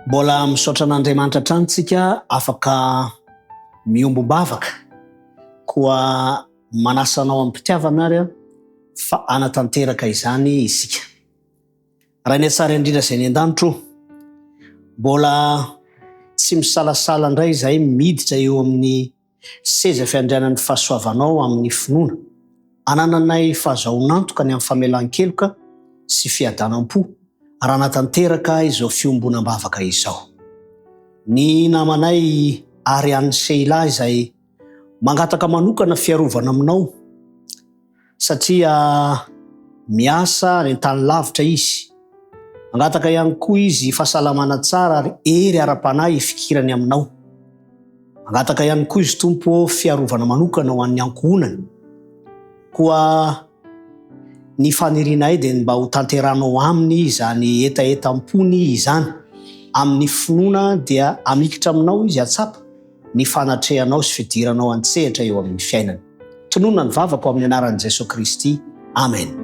Mbola misaotra an'Andriamanitra hatrany tsika afaka miombom-bavaka. Koa manasa anao amim-pitiavana ary aho fa hanatanteraka izany isika. Rainay tsara indrindra izay any an-danitra o, mbola tsy misalasala indray izahay miditra eo amin'ny seza fiandrianan'ny fahasoavanao amin'ny finoana. Anananay fahazahoan'antoka ny amin'ny famelan-keloka sy fiadanam-po raha hanatanteraka izao fiombonam-bavaka izao. Ny namanay Ariane Sheila izay mangataka manokana fiarovana aminao satria miasa any an-tany lavitra izy. Mangataka ihany koa izy fahasalamana tsara ary hery ara-panahy hifikirany aminao. Mangataka ihany koa izy Tompo ô fiarovana manokana ho an'ny ankohonany. Koa ny fanirianay dia ny mba ho tanterahanao aminy izany hetahetam-pony izany. Amin'ny finoana dia hamikitra aminao izy hatsapa ny fanatrehanao sy fidiranao an-tsehatra eo amin'ny fiainany. Tononina ny vavako amin'ny anaran'i Jesoa Kristy. Amen.